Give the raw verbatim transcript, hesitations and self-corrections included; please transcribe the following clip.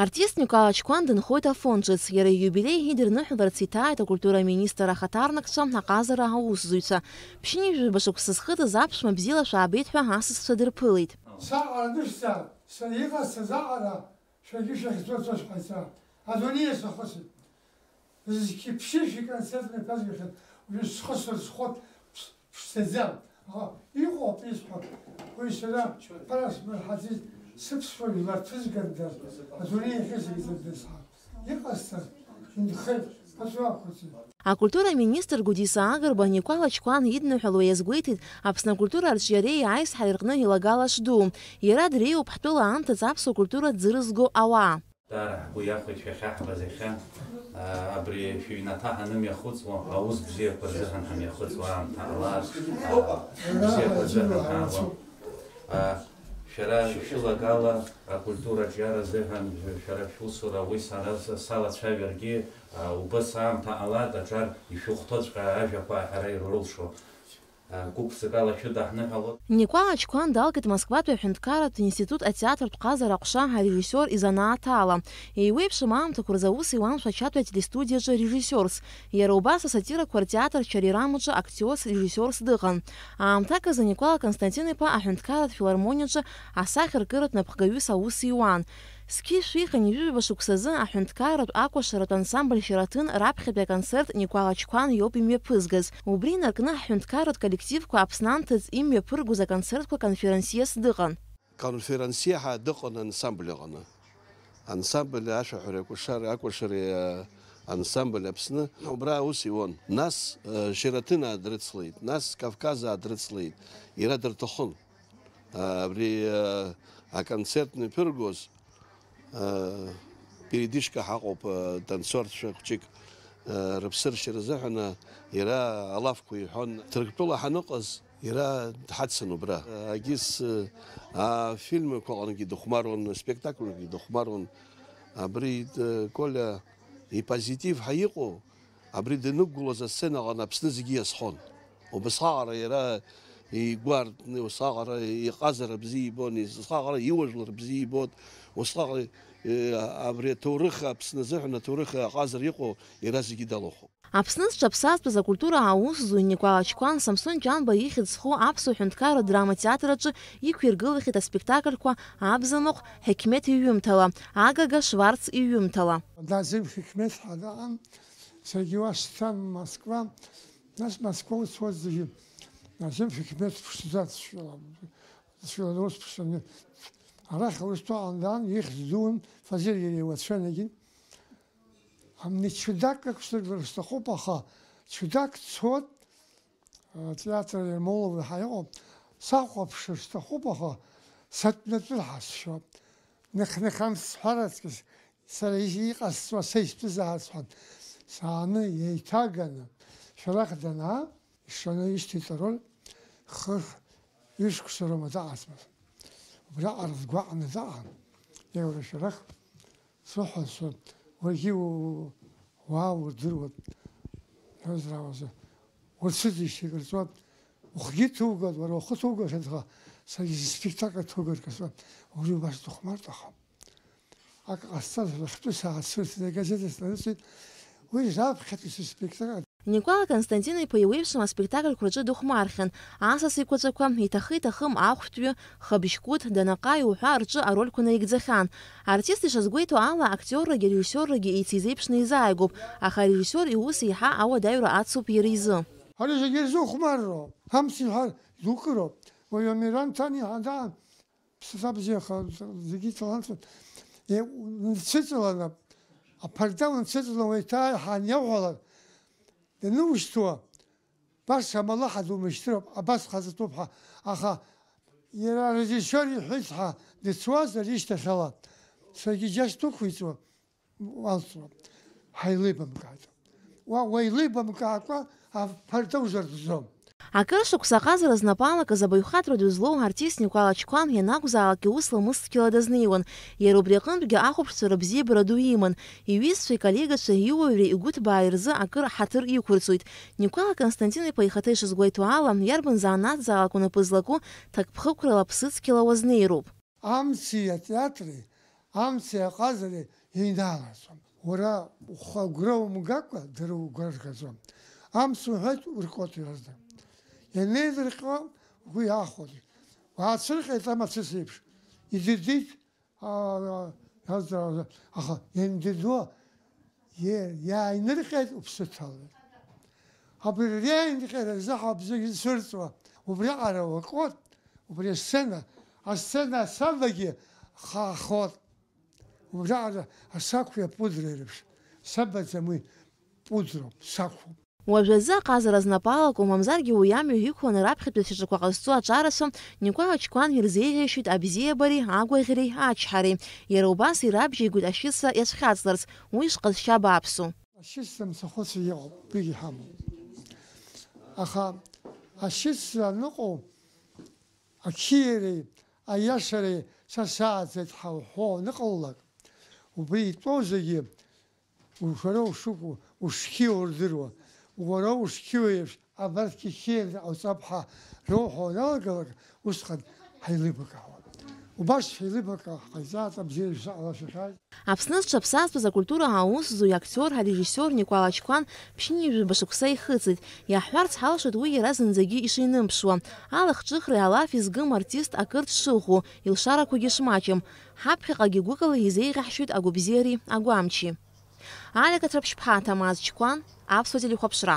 Артист Никәала Чқәан дынхоит Афон ҿыц. Иара ииубилеи идырныҳәаларц иҭааит акультура аминистр ахаҭарнакцәа, аҟазара аусзуҩцәа. Ԥшьынҩажәаба шықәса зхыҵыз аԥшәма бзиала шәаабеит ҳәа асасцәа дырԥылеит. Саҟара дышьҭа, сара иҟасҵаз аҟара шәаргьы шәахьӡо ацәа шәҟаиҵа. Адунеи сахысит. Зқьи-ԥшьышәи концерт мҩаԥазгахьан, уажәы схы сырзхоит, ԥс-, ԥшӡаӡам. Аха иҟоуп исҳәо, уи сара ԥара смырҳаӡеит, сыԥсуа жәлар ҭызгандаз, адунеи иахьысыгӡандаз ҳәа. Иҟасҵаз, инхеит, ацәа ақәырҵеит. Акультура аминистр Гәдиса Агрба Никәала Чқәан идныҳәало иазгәеиҭеит Аԥсны акультура арҿиареи аизҳареи рҟны илагала шду. Иара дреиуоуп ҳтәыла аамҭазы аԥсуа культура дзырызго ауаа. Даара ҳгәы иахәеит шәахьаҳбаз иахьа, а, абри шәыҩнаҭа ҳанымҩахыҵуа, аус бзиақәа рзыҳәан ҳамҩахыҵуа аамҭа ҟалар, а, бзиақәа рзыҳәан ҳаауа. А, шәара шәылагала акультура аҿиара азыҳәан, шәара шәусура уи сара с-, салацәажәаргьы, а, убас аамҭа ҟалар, даҽар ишәыхәҭоуҵәҟьа ажәақәа аҳәара ирылшо. Гәык-ԥсыкала шәыдаҳныҳәалоит. Никәала Чқәан далгеит Москватәи аҳәынҭқарратә институт атеатртә ҟазара аҟәша арежиссиор изанааҭ ала. Еиуеиԥшым аамҭақәа рзы аус иуан Шәачатәи ателестудиаҿы режиссиорс. Иара убас асатирақәа ртеатр Чарирамаҿы актиорс режиссиорс дыҟан. Аамҭак азы Никәала Константин-иԥа аҳәынҭқарратә филармониаҿы асахьаркыратә напхгаҩыс аус иуан. Зқьи шәи хынҩажәижәаба шықәсазы аҳәынҭқарратә акәашаратә ансамбль Шьараҭын раԥхьатәи аконцерт Никәала Чқәан иоуп имҩаԥызгаз. Убри инаркны ҳҳәынҭқарратә коллективқәа Аԥсны анҭыҵ имҩаԥыргоз аконцертқәа конферансиес дыҟан. Конферансиа ҳәа дыҟан ансамбль аҟны. Ансамбль ашәаҳәареи акәашареи, акәашареи, э, ансамбль Аԥсны. Убра аус иуан. Нас, э, Шьараҭынаа дрыцлеит, нас Кавказаа дрыцлеит. Иара дырҭахын. Э, абри, э, аконцерт мҩаԥыргоз, Передышка ҳаҟоуп, танцорцәа хәҷык рыԥсыршьа рзыҳәан иара алафқәа иҳәон. Ҭырқәтәыла ҳаныҟаз иара дҳацын убра. Агьыс афильмқәа аҟынгьы дыхәмаруан, аспектакльқәагьы дыхәмаруан. Абри Колиа ипозитив ҳәа иҟоу, Абри данықәгылоз асценаҟны Аԥсны зегьы иазхон. Убасҟаҟара иара игәы аартны, усҟаҟара иҟазара бзиа ибон, усҟаҟара иуажәлар бзиа ибон, усҟаҟара, э, абри аҭоурых, Аԥсны азыҳәан аҭоурых аҟазара иҟоу иара зегьы далахәуп. Аԥсны зҽаԥсазтәыз акультура аусзуҩ Никәала Чқәан Самсон Ҷанба ихьӡ зху аԥсуа ҳәынҭқарратә драматеатр аҿы иқәиргылахьеит аспектакльқәа Абзамыҟә Ҳақьмеҭ иҩымҭала, Агага Шварц иҩымҭала. Назим Хикмет ҳәа даан, саргьы уа сцан Москва, нас Москва уцуаз зегьы Назим Хикмет ԥшӡа дшәылан, дшәылан ус ԥшӡаны. Арахь аус ҭаан даан, ихьӡ дуун Фазиль иара иуацәа егьи. Амни чудак акәзар сҭахуп, аха чудак цот, Театр Ермолов ҳәа иҟоуп, сахәаԥшыр сҭахуп, аха сатәнатәыр ҳәа сшәоит. Ных-ных амш сҳәар аҵкыс, сара иҟасҵо са истәызааз ҳәа, сааны еиҭаганы, шәарах данаа, ишаны ишьҭеиҵароль, хыхь ҩышықәса роума даҟазмыз. Убраҟа рызгәаҟны даҟан, иара шәарах. Сыҳәа сҳәон, уаргьы у-, уаа урдыруан, ҳәазар ауазар. Урцәыӡижьҭеи кыр ҵуан, ухгьы ҭуган, уара ухы ҭугахьан, аха саргьы сыспектакль ҭугар кыр ҵуан, уажәы убас дыхәмарт, аха. Акы ҟасҵаз, лыхтәы саацәырҵит, агазеҭ снарыҵеит, уи раԥхьатәи сыспектакль. Никәала Константин-иԥа иеиуеиԥшым аспектакльқәа рҿы дыхәмархьан, асас еиқәаҵәақәа, иҭахы-иҭахым ахәшәтәҩы, Хабжькәыт, Данаҟаи уҳәа рҿы арольқәа наигӡахьан. Артист ишазгәеиҭо ала, актиоррагьы арежиссиоррагьы еицизеиԥшны изааигәоуп, аха арежиссиор иус еиҳа ауадаҩра ацуп иара изы. Ари зегьы ирзухәмарроуп, ҳамс иҳәар дукыроуп, уаҩ Амиран Ҭаниа ҳәа даан. Ԥсыӡ абзиаха зегьы иҭаланҵәон. Е, унцәыҵалан, аԥарда унцәыҵалан, уеиҭааи ҳәа аниауҳәалак, данушьҭуа, баша амала ҳа думышьҭыроуп, абас ҳазатәуп ҳәа. Аха иара арежиссиор иҳәеит ҳәа дыцуазар ишьҭахьала, саргьы џьашь дықәиҵо. Уалҵуам, ҳаилибамкааит. Уа уеилибамкаакәа аԥарда узырӡом. Акыр шықәса аҟазара знапы алакыз абаҩхатәра ду злоу артист Никәала Чқәан ианакәзаалак иус ламысҭгьала дазнеиуан. Иара убри аҟынтәгьы ахәаԥшцәа рыбзиабара ду иман. Иҩызцәеи иколлегацәеи иуаҩреи игәыҭбаареи рзы акыр ҳаҭыр иқәырҵоит. Никәала Константин-иԥа ихаҭа ишазгәеиҭо ала, иарбан занааҭзаалак унапы злаку, ҭакԥхықәрала, ԥсыцқьала уазнеироуп. Амци атеатри Амци аҟазареи еинаалаӡом. Уара ухы агәра умгакәа, дара угәра ргаӡом. Амц уҳәоит, уркот иразда. Ианеидырҟьо, угәы иаахәоит. Уаацәырҟьеит амацәыс еиԥш. Идырдит, аа, иазҵаауаз, аха иандырдуа, иа-, иааинырҟьеит, уԥсы ҭалоит. Абри реинҟьара азы ҳабзагьы цәырҵуа, убриаҟара уакот, убри асцена, асцена асабагьы хаахот. Убриаҟара асақәеи апудреи реиԥш, сабаӡам уи, пудроуп, сақәуп. Уажәазы аҟазара знапы алаку, мамзаргьы уи амҩа иқәланы раԥхьатәи шьаҿақәа ҟазҵо аҿарацәа Никәа Ачқәан ирзеиӷьеишьоит абзиабареи, агәаӷьреи, ачҳареи. Иара убас ирабжьеигоит ашьыцра иацәхьаҵларц, уи шҟазшьа бааԥсу. Ашьыцра мцахәыцәа иҟоуп, уигьы ҳамоуп. Аха ашьыцра аныҟоу, ақьиареи аиашареи са сааӡеит ҳәа уҳәо аныҟоулак, убри итәоу зегьы, шәара ушыҟоу, ушқьиоу рдыруа, уара ушқьиоу еиԥш, абарҭгьы қьиараны ҟауҵап ҳәа роуҳәо уаналагалак, усҟан ҳаилибакаауан. Убас ҳаилибакаауа ҳҟаиҵааит, абзиара шәзыҟалашәахьаз. Аԥсны зҽаԥсазтәыз акультура аус зуи актиор, арежиссиор Никәал Ачқәан ԥшьынҩажәаба шықәса ихыҵит. Иаҳҳәарц ҳалшоит уи иара зынӡагьы ишинымԥшуа, алахҿыхреи алафи згым артист акыр дшыӷәӷәоу, илшарақәагьы шмаҷым, ҳаԥхьаҟагьы гәыкала изеиӷьаҳшьоит агәабзиареи агәамчи. Алика Ҭраԥшьԥҳа, Ҭамаз Чқәан, Аԥсуа телехәаԥшра.